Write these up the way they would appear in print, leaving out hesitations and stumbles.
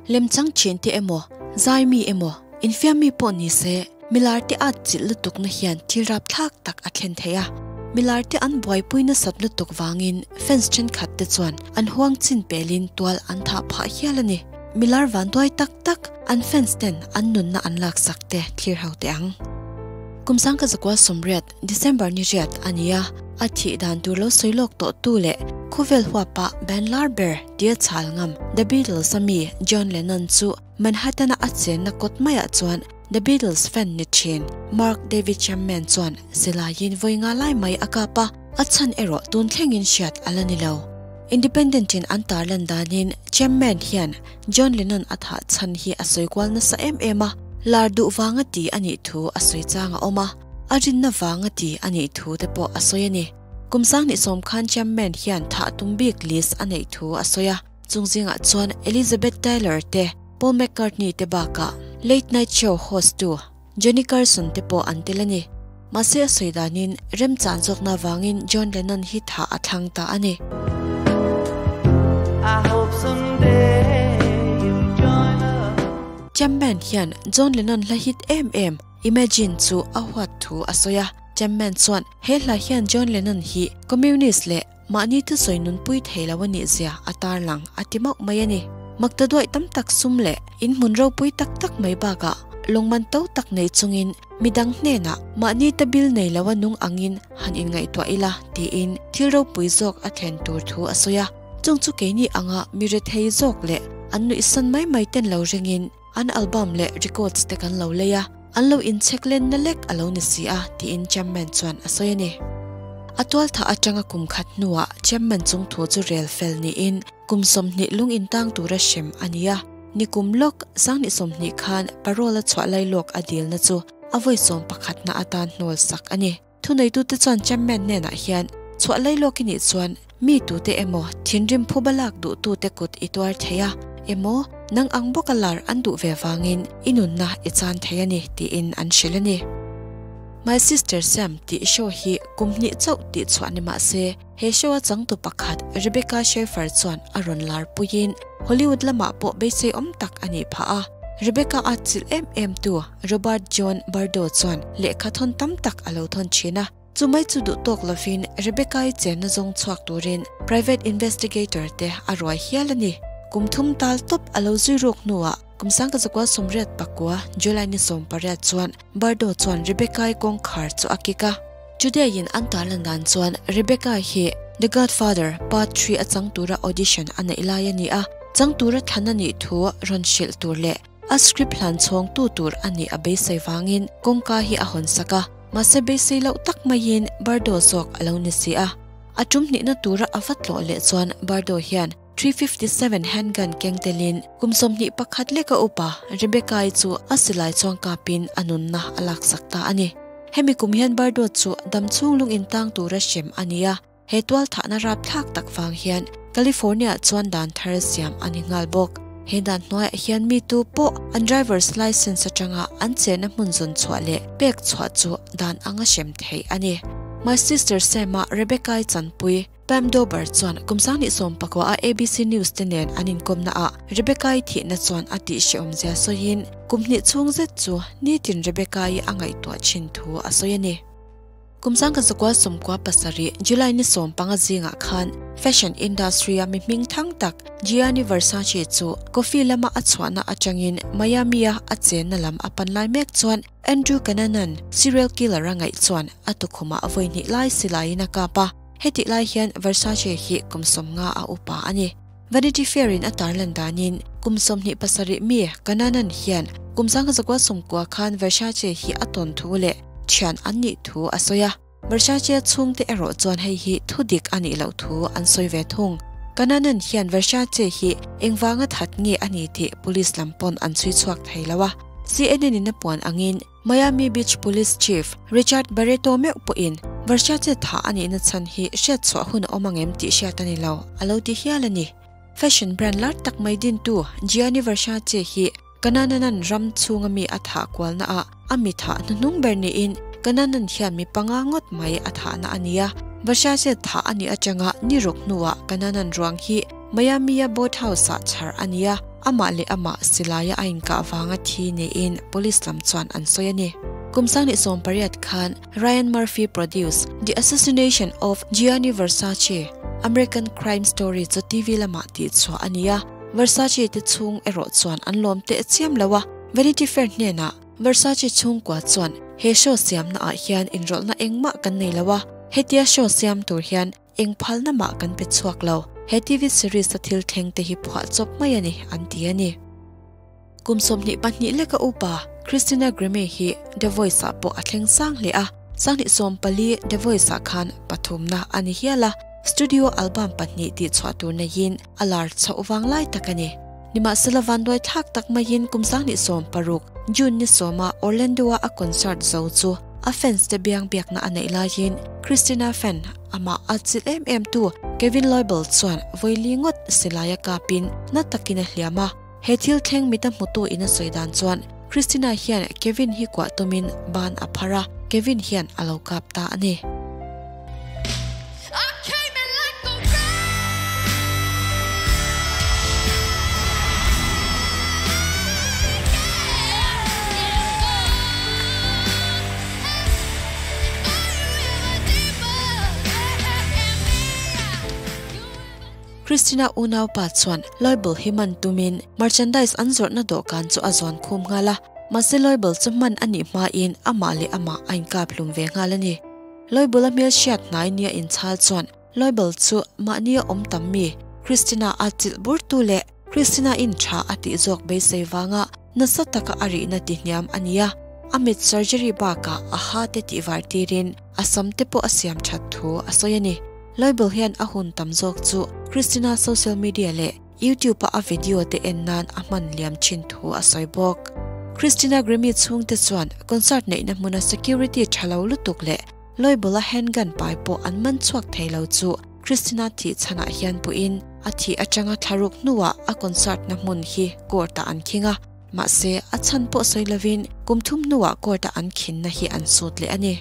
Lemchang thiante emaw, zaimi emaw, infiammi pawh ni se, milarte atchilh lutukna hian thil rapthlak tak a thlen thei a. Milarte an buaipui nasat lutuk vangin fans thenkhat te chuan an huang chin pelin tual an thah phah hial a ni. Milar vanduai tak tak an fans ten an nunna an laksak te thlir ho teh ang. Kum 1980 December ni riat a ni a, a thih dan tur lo sawi lawk tawh tu leh khawvel huapa band lar ber tia chhal ngam The Beatles a mi John Lennon chu Manhattan-a a chenna kawt maiah chuan The Beatles fan ni thin Mark David Chapman chuan silaiin vawi nga lai mai a kap a, a chhan erawh tun thlengin hriat a la ni lo. Independent-in an tarlan danin Chapman hian John Lennon a thah chhan hi a sawi kual nasa em em a, lar duh vanga ti a nih thu a sawi chang a awm a, a rinna vanga ti a nih thu te pawh a sawi a ni. Kum 2010 khan Chapman hian thah tum bik list a neih thu a sawi a, chung zingah chuan Elizabeth Taylor te, Paul McCartney te bakah Late Night Show host tu Johnny Carson te pawh an tel a ni. Mahse a sawi danin remchan zawkna avangin John Lennon hi thah a thlang ta a ni. Chapman hian John Lennon hla hit em em Imagine chu a huat thu a sawi a. Chapman chuan he hla hian John Lennon hi Communist leh Mahni thusawi nunpui thei lo a nih zia a tarlang a ti mauh mai a ni. Makta duaih tam tak sum leh inhmun ropui tak tak mai bakah lawngman to tak nei chungin midang hnenah mahni ta bil nei lo a nung angin han inngaihtuah ila tiin thil ropui zawk a thlen tur thu a sawi a. Chung chu keini anga mi rethei zawk leh an nuihsan mai mai ten lo ringin an album leh records te kan lo lei a, an lo inchhek lenna lek a lo ni si a, tiin Chapman chuan a sawi a ni. A tualthah atanga kum khat hnuah Chapman chung thu chu rel fel niin kum 20 lung intang tura hrem a ni a. Nikum lawk 2020 khan parole a chhuah lailawk a dilna chu a vawi 11na atan hnawl sak a ni. Thuneitute chuan Chapman hnenah hian chhuah lailawk i nih chuan mi tute emaw thinrim phuba lak duhtute kut i tuar thei a, emaw nang ang bawka lar an duh ve vangin i nunna i chan thei a ni tiin an hrilh a ni. My Sister Sam tih show hi kum hnih chauh tih chhuah ni mah se, he show a changtu pakhat Rebecca Schaeffer chuan a rawn lar puiin Hollywood lamah pawh beisei awm tak a nih phah a. Rebecca a chilh em em tu Robert John Bardo chuan lehkha thawn tam tak a lo thawn thin a. Chumai chu duh tawk lovin Rebecca-i chenna zawng chhuak turin private investigator te a ruai hial a ni. Kum thum tal tawp a lo zui ruk hnuah kum 1989 July ni 18 chuan Bardo chuan Rebecca-i kawngkhar chu a kik a. Today-in an tarlan dan chuan Rebecca hi The Godfather Part 3 a chang tura audition a neih lai a ni a, chang tura thlan a nih thu rawn hrilh tur leh a script hlan chhawng tu tur a nih a beisei vangin kawngka hi a hawn sak a, mahse beisei loh tak maiin Bardo zawk a lo ni si a. A tum hnihna tura a va tlawh leh chuan Bardo hian 357 handgun keng telin kum 21 leka upa Rebecca-i chu a silai chuang kapin a nunna a laksak ta a ni. Hemi kum hian Bardo chu damchhung lung intang tura hrem a ni a, he tualthahna rapthlak tak vang hian California chuan dan thar siam a ni nghal bawk. He dan hnuaiah hian mi tu pawh an driver's licence atanga an chenna hmun zawn chhuah leh pek chhuah chu dan anga hrem theih a ni. My Sister Sam-a Rebecca-i chanpui Pam Dober chuan kum 2019 a ABC News te nen an inkawmna ah Rebecca-i thihna chuan a tih hrehawmzia sawiin kum hnih chhung zet chu nitin Rebecca-i a ngaihtuah thin thu a sawi a ni. Kum 1997 July ni 15 zingah khan fashion industry-a mi hming thang tak Gianni Versace chu coffee lama a chhuahna atangin Miami-a a chenna lam a pan lai mek chuan Andrew Cunanan, serial killer a ngaih chuan a tukhumah vawi hnih lai silaiin a kap a. Hetih lai hian Versace hi kum 50 a upa a ni. Vanity Fair in a tarlan danin kum 27 mi Cunanan hian kum 1990 khan Versace hi a tawn thu leh thian an nih thu a sawi a. Versace chhungte erawh chuan hei hi thu dik a nih loh thu an sawi ve thung. Cunanan hian Versace hi engvanga that nge a ni tih police lam pawn an chhui chhuak thei lo a. CNN in a puan angin Miami Beach Police Chief Richard Barreto meuh pawhin Versace thah a nihna chhan hi hriat chhuah hun a awm angem tih hriat a ni lo, a lo ti hial a ni. Fashion brand lar tak mai dintu Gianni Versace hi Kanananan ram chhunga mi a thah kualna ah a mi thah hnuhnung ber niin Kananan hian mi panga ngawt mai a thahna a ni a. Versace thah a nih atanga ni ruk hnuah Kananan ruang hi Miami-a boathouse-ah chhar a ni a. Amah leh amah silaia a inkah vanga thi niin police lam chuan an sawi a ni. Kum 2018 khan Ryan Murphy produce The Assassination of Gianni Versace, American Crime Story chu TV lamah tihchhuah a ni a, Versace te chhung erawh chuan an lawm teh chiam lo a, Vanity Fair hnenah Versace chhungkua chuan he show siamna ah hian inrawlhna engmah kan nei lo a, hetia show siam tur hian eng phalna mah kan pe chhuak lo, he TV series a thil thleng te hi phuah chawp mai a ni, an ti a ni. Kum 22 leka upa Christina Grimmie hi The Voice ah pawh a thleng sang hle a, 2014 The Voice ah khan pathumna a ni hial a, studio album pahnih tihchhuah tur neiin a lar chhoh vang lai tak a ni. Nimahsela vanduai thlak tak maiin kum 2016 June ni sawma Orlando-a a concert zo chu a fans te biang biakna a neih laiin Christina fan amah a chilh em em tu Kevin Loibl chuan vawi ngawt silai a kapin na takin a hliam a. He thil thleng mita hmutu in a sawi dan chuan Christina hian Kevin hi kuah tumin ban a phar a, Kevin hian a lo kap ta a ni. I came in like a Christina unau pa chuan Loibl hi man tumin merchandise an zawrhna dawhkan chu a zawn khum nghal a, mahse Loibl chu hman a nih hmain amah leh amah a inkap hlum ve nghal a ni. Loibl a hmel hriat hnai nia inchhal chuan Loibl chu mahni a awm tam mi Christina a chilh bur tu leh Christina in tha a tih zawk beisei wanga nasa taka a rihna ti hniam a ni a, a mit surgery bakah a ha te tih var tirin a sam te pawh a siam that thu a sawi a ni. Loibl hian a hun tam zawk chu Christina social media leh YouTube a a video te en nan a hman liam thin thu a sawi bawk. Christina Grimmie chhung te chuan concert neihna hmuna security thalo lutuk leh Loibl a handgun pai pawh an man chhuak theilo chu Christina thi chhanah hian puin a thi atanga thlaruk hnuah a concert na hmun hi court ah an khinga mahse a chan pawh sawi lovin kum thum hnuah court ah an khin na hi an sut leh a ni.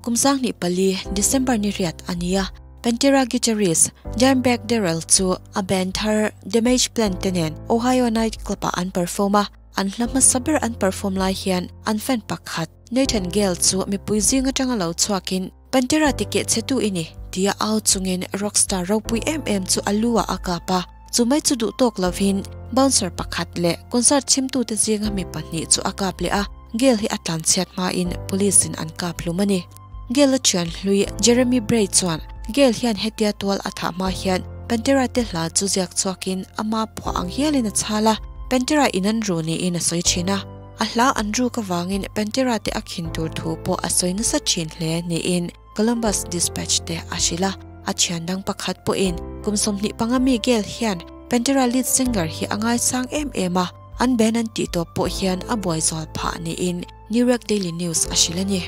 Kum 2004 December ni riat ania Pantera guitarist Dimebag Darrell chu a band thar Damage Plan te nen Ohio Night Club ah an perform a, an hla hmasa ber an perform lai hian an fan pakhat Nathan Gale chu mipui zing atanga lo chhuakin Pantera ti ke chetu ini tia au chungin rockstar ropui em em chu alua a kapa chumai chu du tok lovin bouncer pakhat le concert chimtu te zinga mi pahnih chu a kap le a Gale hi atlan chiat ma in police in an kap hlum ani. Gale a thian hlui Jeremy Bray chuan Gale hian hetia tual atha ma hian Pantera te hla chu ziak chuakin ama phua ang hialin a chala Pantera in an ru ni in a sawi thina a hla an ru ka wangin Pantera te a khin tur thu pawh a sawi nasa thin hle ni in Columbus Dispatch te a hrila a thian dang pakhat pawh in kum 25 mi Gale hian Pantera lead singer hi angai sang em em a an ben an ti to pawh hian a buai zawl pha ni in New York Daily News a hrila ni.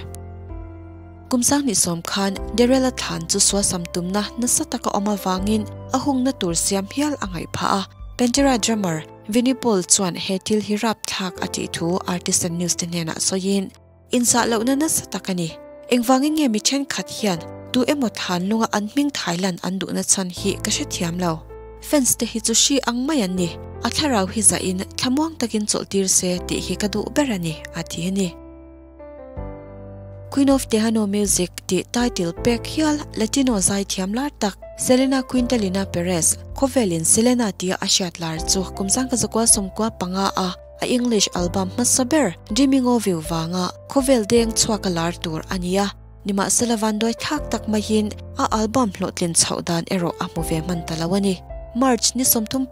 Kum 2010 khan Darrell a thlan chu suwa sam tumna nasa taka awm awangin a hungna tur siam hial angai pha a Pantera drummer Vinnie Paul chuan he thil hi rap thlak a tih thu Artisan News te hnenah sawiin in sa lohna nasa tak ani engwangin nge mi then khat hian tu emaw thlan lunga an hming Thailand an duhna chan hi ka hre thiam lo fans te hi chu hri ang mai an ni a thlarau hi za in thlamuang takin chawlhtir se tih hi ka duh ber ani a ti ani. Queen of Tejano Music ti title pek hial Latino zai thiam lar tak Selena Quintanilla Perez khovelin Selena tia a hriat lar chu kum 1995 a a English album hmasa ber Dreaming of You wanga khovel deng chhuak a lar tur ania nima selavan doi thak tak mahin a album hlotlin chhodan ero a hmu ve man talo ani. March ni 31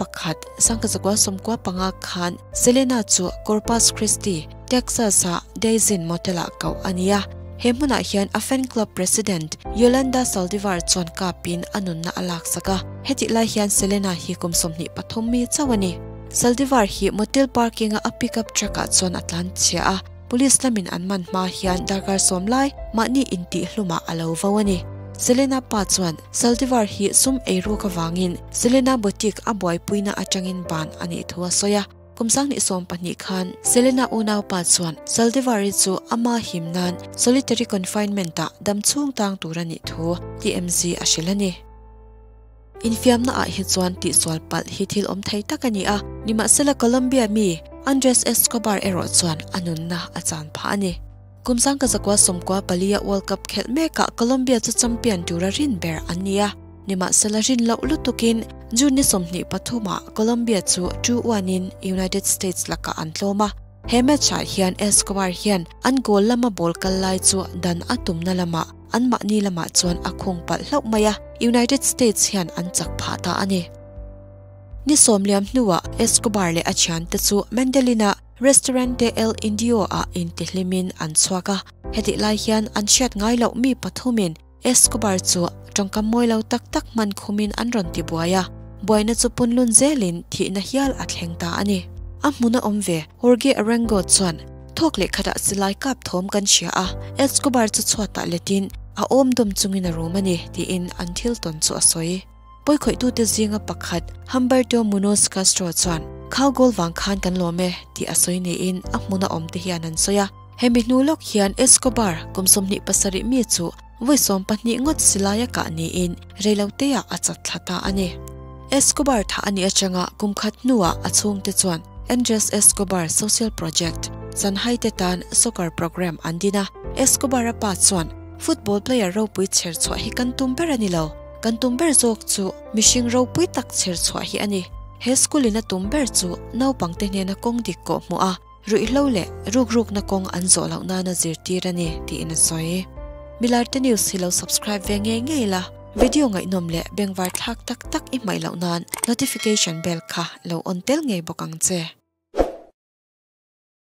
1995 khan Selena chu Corpus Christi Texas a Days Inn Motel ah kau ania he hmunah hian a fan club president Yolanda Saldivar chuan kapin anunna alak saka heti lai hian Selena hi kum 23 mi chawani Saldivar hi motel parking a pickup truck ah chuan atlan chhia a police lamin an man hma hian darkar sawm lai mahni inti hluma alo vo ani. Selena pa chuan Saldivar hi sum eiru ka wangin Selena boutique a buaipuina atangin ban ani thu a soya kum 2012 khan Selena unau pa chuan Saldivar chu ama himnan solitary confinement a damchhung tang turani thu TMZ a hrilani. Infiamna ah hi chuan tihsual palh hi thil awm thei tak a ni a, nimahsela Colombia mi Andres Escobar erawh chuan a nunna a chan phah a ni. Kum 1994 a World Cup khelh mekah Colombia chu champion tura rin ber an ni a, nimahsela rin loh lutukin June ni 23 ah Colombia chu 2-1 in United States lakah an tlawm a. He match ah hian Escobar hian an goal lama ball kal lai chu dan a tumna lamah anmahni lamah chuan a khung palh hlauh mai a, United States hian an chak phah ta a ni. Ni sawm liam hnuah Escobar leh a thiante chu Mandelin-a Restaurante El Indio ah intihlimin an chhuak a, hetih lai hian an hriat ngai loh mi pathumin Escobar chu tawngkam mawi lo tak tak hman khumin an rawn ti buai a, buaina chu punlun zelin thihna hial a thleng ta a ni. A hmun a awm ve, Jorge Arango chuan thawk leh khatah silai kap thawm kan hria a, Escobar chu chhuatah letin a awm dawm chungin a rum a ni, tiin an thil tawn chu a sawi. Pawikhawihtute zinga pakhat Humberto Munoz Castro chuan, Khau goal vang khan kan lawm e, tih a sawi niin a hmuna awmte hian an sawi a. Hemi hnu lawk hian Escobar kum 27 mi chu vawi 12 ngawt silaia kah niin reiloteah a chat thla ta a ni. Escobar thah a nih atanga kum khat hnuah a chhungte chuan Andres Escobar Social Project, Chanhaite tan soccer program an din a. Escobar-a pa chuan, Football player ropui chher chhuah hi kan tum ber a ni lo. Kan tum ber zawk chu mihring ropui tak chher chhuah hi a ni. He school in a tum ber chu naupangte hnena kawng dik kawh hmuh a, ruihhlo leh rukrukna kawng an zawh loh nana zirtir a ni, tiin a sawi. Milarte News hi lo subscribe ve ngei ngei la, video ngaihnawm leh bengvar thlak tak tak i hmaih loh nan notification bell kha lo on tel ngei bawk ang che.